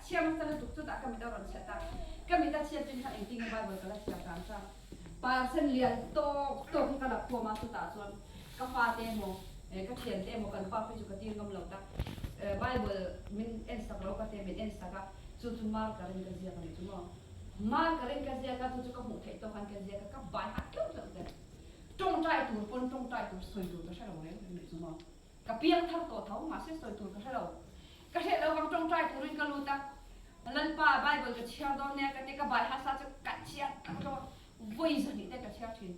chhiar nasa lutuk chutah ka mit a rawn chhiat a, ka mit a chhiat chin khan engtin nge Bible ka la chhiar dan ta. Parsen lian tawk tawk hi ka la khawm a, chutah chuan ka fate emaw ka thiante emaw kan pa phei chu ka tir ngam lo ta. Bible min en sak lo ka tia min en sak a, chu chu marker in ka ziak a ni chu maw. Marker in ka ziak a, chu chu ka hmuh theih tawk khan ka ziak a, ka bai hat tlauh tlauh zel. Tawngtai tur pawn tawngtai tur sawi tur ka hre lo reng reng ni chu maw. Ka piang thar tawh tho, mahse sawi tur ka hre lo. Ka hreh lo vang tawngtai turin ka lut a, Lalpa Bible ka chhiar dawn nia ka ti, ka bai hasa chu ka chhiar tak tawh a, vawi zahnih te ka chhiar thin.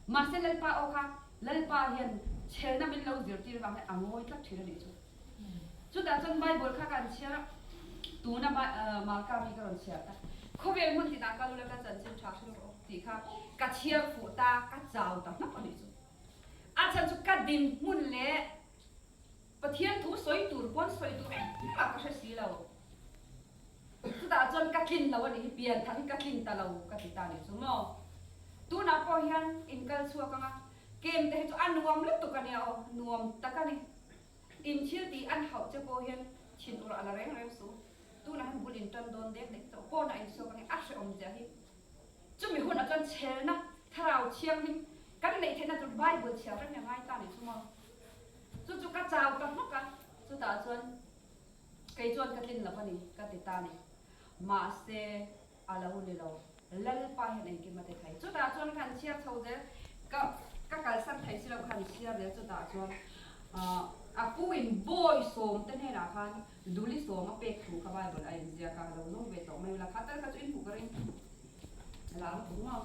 Mahse Lalpa aw kha Lalpa hian chhelna min lo zirtir vang hian a ngawi tlat thin a nih chu. Chutah chuan Bible kha kan chhiar a, tuna Marka mi ka rawn chhiar ta, khawvel hmun tinah kal ula ka chanchin tha hrilh rawh tih kha ka chhiar fuh ta, ka chau ta hnap a nih chu. A chhan chu ka dinhmun leh Pathian thu sawi tur pawn sawi tur engmah ka hre si lo. Chutah chuan ka tlin lo a nih hi, pian thar hi ka tlin ta lo ka ti ta a nih chu maw. Tunah pawh hian in kal chhuak ang a, kem te hi chu a nuam lutuk a nia aw, nuam tak a ni. In thil tih an hauh che pawh hian thin ur a la reng reng suh. Tunah hian bul in tan dawn dek dek chauh, pawnah in chhuak ang i a hrehawm ziah hi. Chumi hunah chuan chhelna thlarau thianghlim kan neih theihna tur Bible chhiar reng hi a ngai ta a nih chu maw. Chu chu ka chau ta hnawk a, chutah chuan kei chuan ka tlin lo a ni ka ti ta a ni. Mahse a lo ni lo, Lalpa hian engkim a ti thei. Chutah chuan khan chhiar chho zel, ka ka kalsan thei si lo khan chhiar zel chutah chuan a pu in bawi sawm te hnenah khan Duli sawm a pek thu kha Bible a inziak a, lo zawng ve tawh mai ula, kha tal kha chu in hmuh ka ring la lutuk maw?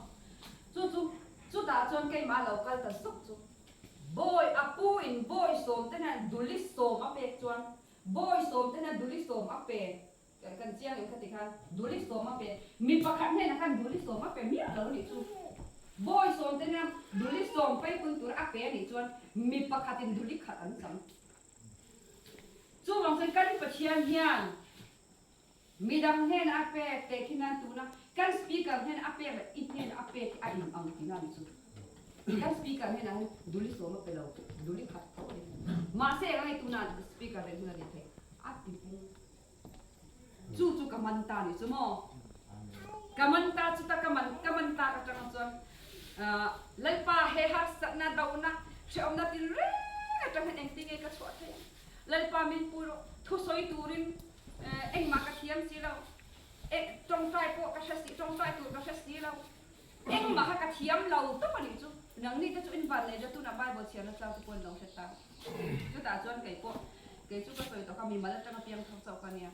Chu chu chutah chuan keimah lo kal ta zuk chu Bawi a pu in bawi sawm te hian duli sawm a pek chuan bawi sawm te hian duli sawm a pe kan chiang em kha ti khan duli sawm a pe mi pakhat hnenah khan duli sawm a pe miah lo nih chu bawi sawm te hian duli sawm peipun tur a pe a nih chuan mi pakhat in duli khat an chang. Chuvang chuan kan Pathian hian midang hnenah a pek teh khi nan tuna kan speaker hnenah a pek leh i hnenah a pek hi a in ang tihna a ni chu. Kan speaker hnenah hian duli sawm a pe lo, duli khat tho a ni. Mahse eng ange tuna speaker leh hun a ni thei a ti pung. Chu chu ka man ta a ni chu maw? Ka man ta chu ta ka man ka man tak atanga chuan Lalpa he harsatna dohna hrehawmna tin reng atang hian engtin nge ka chhuah thei ang? Lalpa min pui rawh, thusawi turin engmah ka thiam si lo, tawngtai pawh ka hre si, tawngtai tur ka hre si lo, engmah kha ka thiam lo tawp a nih chu. Nangni te chu in van nei la tunah Bible chhiarna tlang te pawh an lo hre ta. Chutah chuan kei pawh, kei chu ka sawi tawh kha mimal atanga piang thar chauh ka nia.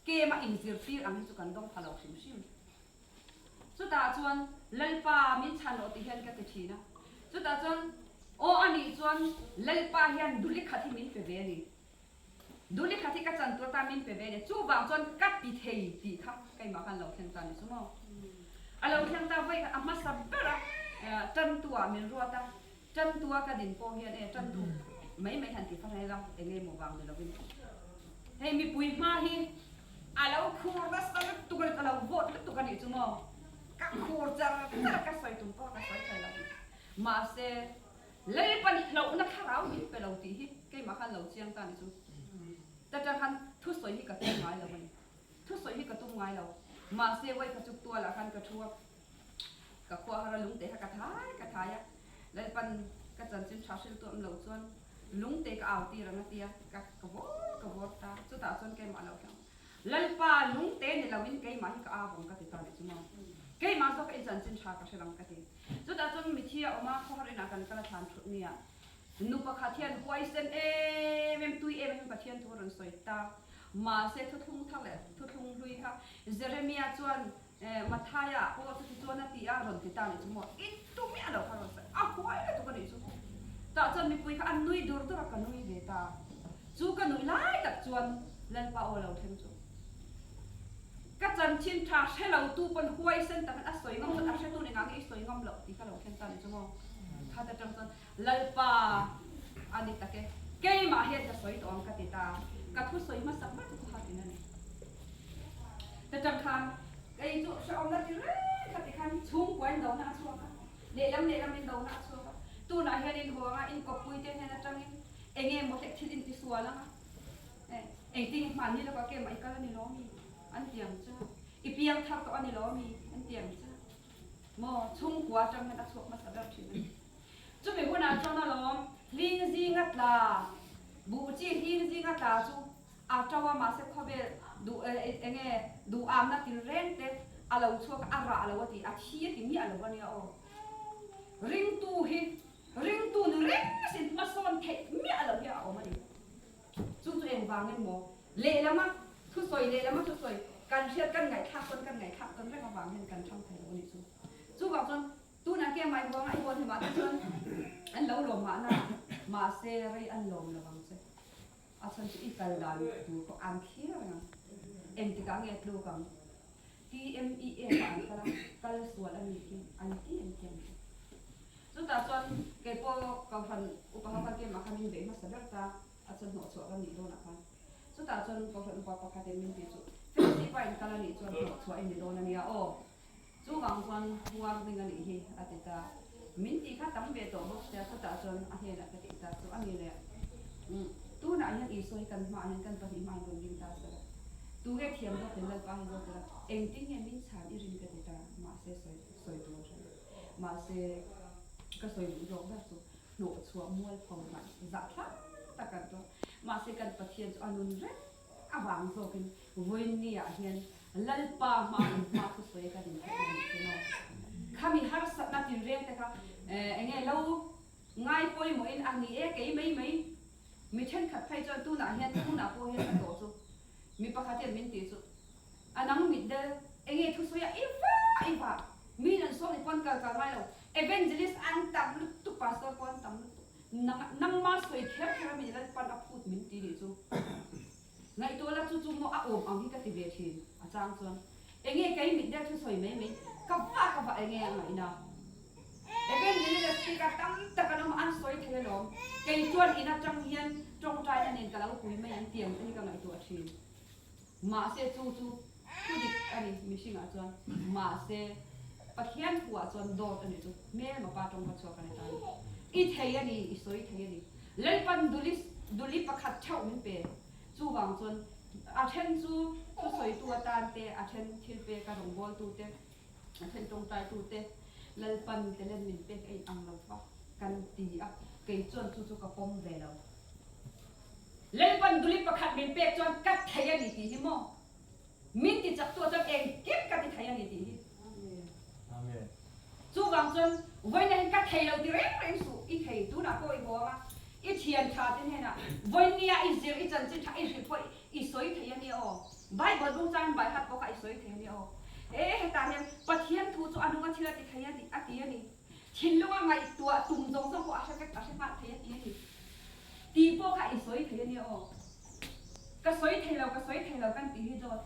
Kema inzirtir ang hi chu kan dawng pha lo hrim hrim. Chutah chuan Lalpa min chhan rawh ti hian ka ti thin a. Chutah chuan aw a nih chuan Lalpa hian duli khat hi min pe ve a ni. Duli khat hi ka chan tur atan min pe ve a ni. Chuvang chuan ka ti thei tih kha keimah khan lo thleng ta a ni chu maw. A lo thleng ta vawi khat a hmasa ber a tantu ah min ruat a. Tantua ka din pawh hian e tantu mai mai han ti far hei la eng emaw vang ni lovin hei mipui hma hi a lo khur nasa lutuk a ni ka lo vote lutuk a nih chu maw ka khur char char a ka sawi tum pawh ka sawi thei lo mahse Lalpan hlauhna thlarau min pe lo tih hi keimah khan lo chiang ta ni chu ta tang khan thusawi hi ka tum ngai lo a ni thusawi hi ka tum ngai lo mahse vawi kha chu tualah khan ka thu a. Ka khua har a lungte kha ka thai ka thai a, Lalpan ka chanchin tha hrilh tuam lo chuan lungte ka au tir ang a ti a, ka ka vawr ka vawr ta, chutah chuan keimah lo thleng Lalpa lungte ni loin keimah hi ka au ang ka ti ta leh chu maw, keimah zawk in chanchin tha ka hrilh ang ka ti. Chutah chuan mithi a awm a, khawhar inah kan kal a thlan thut nia, nu pakhat hian huaisen em em tui em em Pathian thu a rawn sawi ta, mahse thuthlung thar leh thuthlung hlui kha Jeremia chuan Mathaia pawh chuti chuan a ti a, rawn ti ta anih chu maw? I tu miah lo kha rawn sawi a, huai lutuk anih chu. Tah chuan mipui kha an nui dur dur a, ka nui ve ta. Chu ka nui lai tak chuan Lalpa aw lo thleng chu. Ka chanchin tha hre lo tu pawn huaisen takin a sawi ngam chuan a hretu nih ngah nge i sawi ngam loh tih kha lo thleng ta anih chu maw? Khat atang chuan Lalpa a ni tak e, keimah hian ka sawi tawh ang ka ti ta, ka thu sawi hmasak ber chu ka hat in a ni. Ta tang khan kei chu hrehawmna ti reng kha ti khan chhungkua in dona a chhuak a, lehlam lehlam in dona a chhuak a, tunah hian in huang a, in kawppui te hnen atangin eng nge maw hlek thil in ti sual ang a. Engtin hmanni lawkah kemah i kal a ni lo mi? An ti ang che. I piang thar tawh a ni lo mi? An ti ang che. Maw, chhungkua atang hian a chhuak hmasa ber thin a ni. Chumi hunah chuan alawm hling zinga tla, buh chi hling zinga tla chu a to a, mahse khawvel duh eng nge duhamna til reng te a lo chhuak a, a rah lo a ti, a thi a ti miah lo a nia aw. Ringtu hi ringtu ni reng sin hmasawn theih miah loh hi a awm a ni. Chu chu engvangin maw lehlama thusawi lehlama thusawi kan hriat kan ngaihthlak tawn kan ngaihthlak tawn reng avang hian kan thang thei lo a nih chu. Chuvang chuan Tunah ke mai huanga i hawn hlimah te chuan an lo lawm mahna, mahse rei an lawm lo ang che. A chhan chu i kal dan tur pawh an thlir reng ang. Engtikah nge tluk ang? TMEF ah an kal a, kal sual a nih khi an ti an ti ang che. Chutah chuan kei pawh Kohhran upa ho khan keimah khan min beih hmasa ber ta, a chhan hnawhchhuah ka nih dawnah khan. Chutah chuan Kohhran upa pakhatin min ti chu, Fellowship a in kal a nih chuan hnawhchhuah i ni dawn a nia aw. Chuvang chuan warning a nih hi a ti ta. Min tih kha tam ve tawh bawk sia, chutah chuan a hnenah ka tih ta chu a ni leh. Umm, tunah hian Isua hi kan hmaah hian kan pahnih hmaah hian rawn ding ta sela. Tunge thiam zawk in Lalpa hi zawk ila, engtin nge min chhan i rin ka ti ta, mahse sawi sawi tur a hre lo. Mahse ka sawi duh zawk ber chu hnawhchhuah mualpho lah zahthlak tak kan tuar. Mahse kan Pathian chu a nun reng avang zawkin vawiinni ah hian Lalpa hma in hma thu sawi ka din theih na nih chu maw? Khami harsatna tinreng te kha enge lo ngai pawimawh in a ni e kei mai mai mi thenkhat phei chuan tunah hian tunah pawh hian ka tawh chu mi pakhat hian min tih chu a nang mit del enge thu sawi a i va i va mi nan sawm i pawn kal kal ngai lo evangelist an tam lutuk pastor pawh an tam lutuk nang nangma sawi kher kher a mi Lalpan a phut min ti nih chu. Ngaihtuah la chu chu maw a awm ang hi ka ti ve thin a chang chuan enge kei mit deuh thusawi mai mai ka va ka va enge a ngaihna Evangelist speaker tam tak an awm a an sawi thei alawm kei chuan in atang hian tawngtaina nen ka lo pui mai ang tiang te hi ka ngaihtuah thin mahse chu chu thu dik a ni mihringah chuan mahse Pathian thuah chuan dawt a ni chu hmelma pa tawngka chhuak a ni ta a ni i thei a ni i sawi thei a ni. Lalpan duli duli pakhat theuh min pe. Chuvang chuan a then chu thusawitu atan te, a then thil peka rawngbawltu te, a then tawngtaitu te Lalpan talent min pek a inang lo va kan ti a, kei chuan chu chu ka pawm ve lo. Lalpan duli pakhat min pek chuan ka thei a ni tih hi maw? Min ti chak tu ah chuan engkim ka ti thei a ni tih hi. Amen. Chuvang chuan vawiin ah hian ka thei lo ti reng reng suh, i thei tunah pawh i haw ang a, i thian tha te hnenah vawiin nia i zir, i chanchin tha i hrilh pawh i sawi thei a nia aw. Bible bung changin by heart pawh kha i sawi thei a nia aw. He hetah hian Pathian thu chu a nunga thil a ti thei a ni a ti a ni. Thinlunga ngaihtuah tum zawng zawng pawh a hre vek a hre nghal thei a ti a ni. Tih pawh kha i sawi thei a nia aw. Ka sawi thei lo, ka sawi thei lo kan tih hi dawt.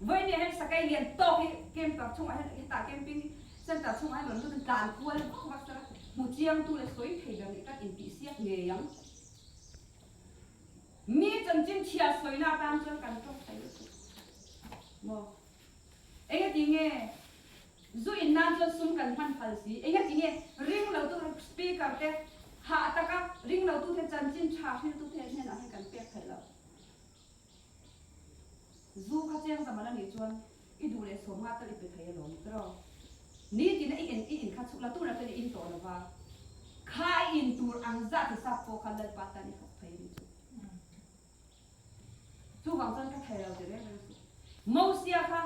Vawiin hian Sakai lian tawk hi camper chungah hian hetah camping center chungah hian rawn lut in tlan kual vak vak sela hmu chiangtu leh sawi thei ber nih kan intihsiak ngei ang. Mi chanchin chhia sawina atan chuan kan tawk thei lutuk maw? Engati nge zu in nan chuan sum kan hman phal si? Engati nge ring lo tu speaker te hah taka ring lo tu te chanchin tha hril tu te hnenah hian kan pek theih loh? Zu kha cheng zaman a nih chuan i duh leh sawm nga tal i pe thei alawm tiraw? Nitin a i en i in kha chhuk la tunah chuan i in tawh lova kha i in tur ang zat hisap pawh kha Lalpa tan i thawk thei a nih chu. Chuvang chuan ka thei lo ti reng reng suh. Mosia kha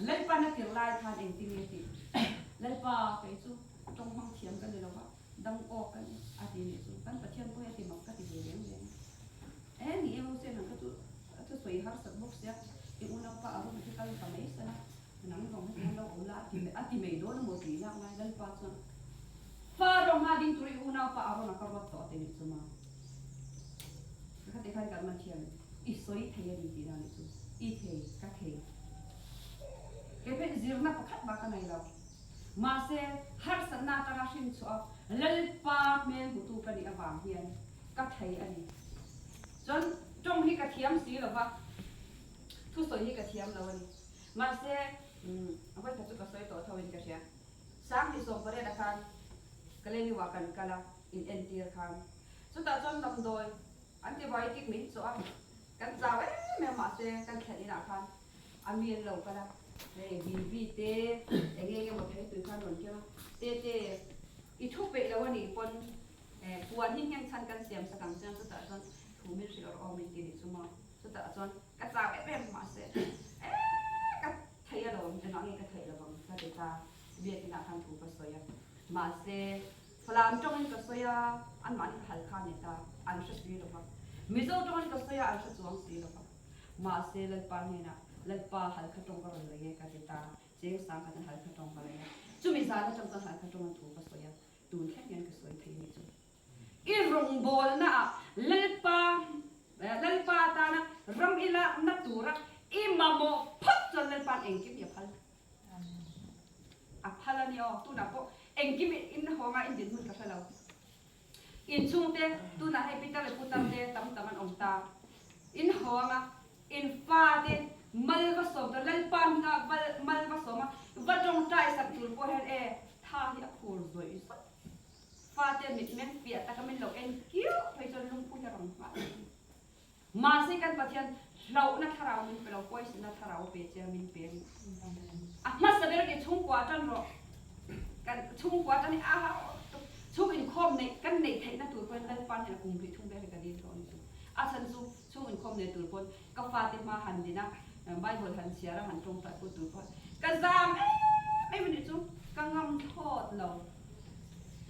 Lalpan a tirh lai khan engtin nge tih? Lalpa kei chu tawng hmang thiam ka ni lo va, dang awk ka ni a ti nih chu. Kan Pathian pawh hi a ti mak ka ti ve reng reng a. E ni e Mosia nang kha chu a thusawi harsat bawk sia, i unaupa a rawng khi kal ta mai sela, nang zawng hetiang lo awm la a ti mai dawn emaw tih lak lai Lalpa chuan Faro hma ding tur i unaupa a rawn a ka ruat tawh a ti nih chu ma. Ka khati khan kan man thiam i sawi thei a ni tih na nih chu. I thei, ka thei. Kei pawhin zirna pakhat mah ka nei lo. Mahse, harsatna atanga hrin chhuah a Lalpa hmel hmutu ka nih avang hian ka thei a ni. Chuan tawng hi ka thiam si lo va, thusawi hi ka thiam lo a ni. Mahse, vawikhat chu ka sawi tawh tho in ka hria. 2018 ah khan Kaleniwa kan kal a, in entir khan. Chutah chuan damdawi antibiotic min chawh a. Kan chau em em mahse kan thlen inah khan a mi an lo kal a, hei Vivi te eng eng emaw thei tui khan rawn keng a, Tete i thu peih lo a nih pawn puan hi ngheng chhan kan siam sak ang chiang chutah chuan thu min hrilh rawh aw min ti nih chu maw, chutah chuan ka chau em em mahse e ka thei alawm engah nge ka theih lovang ka ti ta, biakinah khan thu ka sawi a mahse Falam tawngin ka sawi a, anmahni ka hal kha a ni ta, an hre si lo va. Mizo tawngin ka sawi a, an hre chuang si lo va. Mahse, Lalpa hnenah, Lalpa, hal kha tawng ka rawn lei e, ka ti ta. Cheng sang khat in hal kha tawng ka lei a. Chumi zan atang chuan hal kha tawng an thu ka sawi a, tun thleng hian ka sawi thei ni chu. I rawngbawlnaah Lalpa, Lalpa tana ram i lakna tura i mamawh phawt chuan Lalpa'n engkim hi a phal. A phal a ni aw, tunah pawh engkim in hawnga in dinhmun ka hre lo. Inchhungte tunah hei pitar leh putar te tam tam an awm ta. In hawnga in fate mal va sawm ta Lalpa hminga mal va sawm a, va tawngtai sak tur pawh hian e tha hi a khur zawih zawih. Fate mitmeng piah taka min lo en kiau phei chuan lungphu hi a rawn nghal a ni. Mahse kan Pathian hlauhna thlarau min pe lo, poisonna thlarau pe che a min pe a ni. A hmasa ber ke chhungkua tan rawh, kan chhungkua tan hi a chhung inkhawm neih kan neih theihna tur pawhin Lalpa hnenah kum hnih thung vel hi ka dil tawh a ni chu. A chhan chu chhung inkhawm nei tur pawn ka fate hma han din a, Bible han chhiar a, han tawngtai pawh tur pawh ka zam em em a ni chu, ka ngam thlawt lo.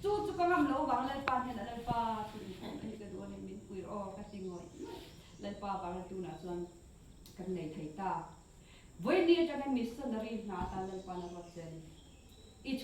Chu chu ka ngam lo vang Lalpa hnenah Lalpa chu inkhawm a ni ka duh a ni, min pui rawh aw ka ti ngawih ngawih. Lalpa vanga tunah chuan kan nei thei ta. Vawiin ni atangin missionary hna atan Lalpa'n a ruat che a ni.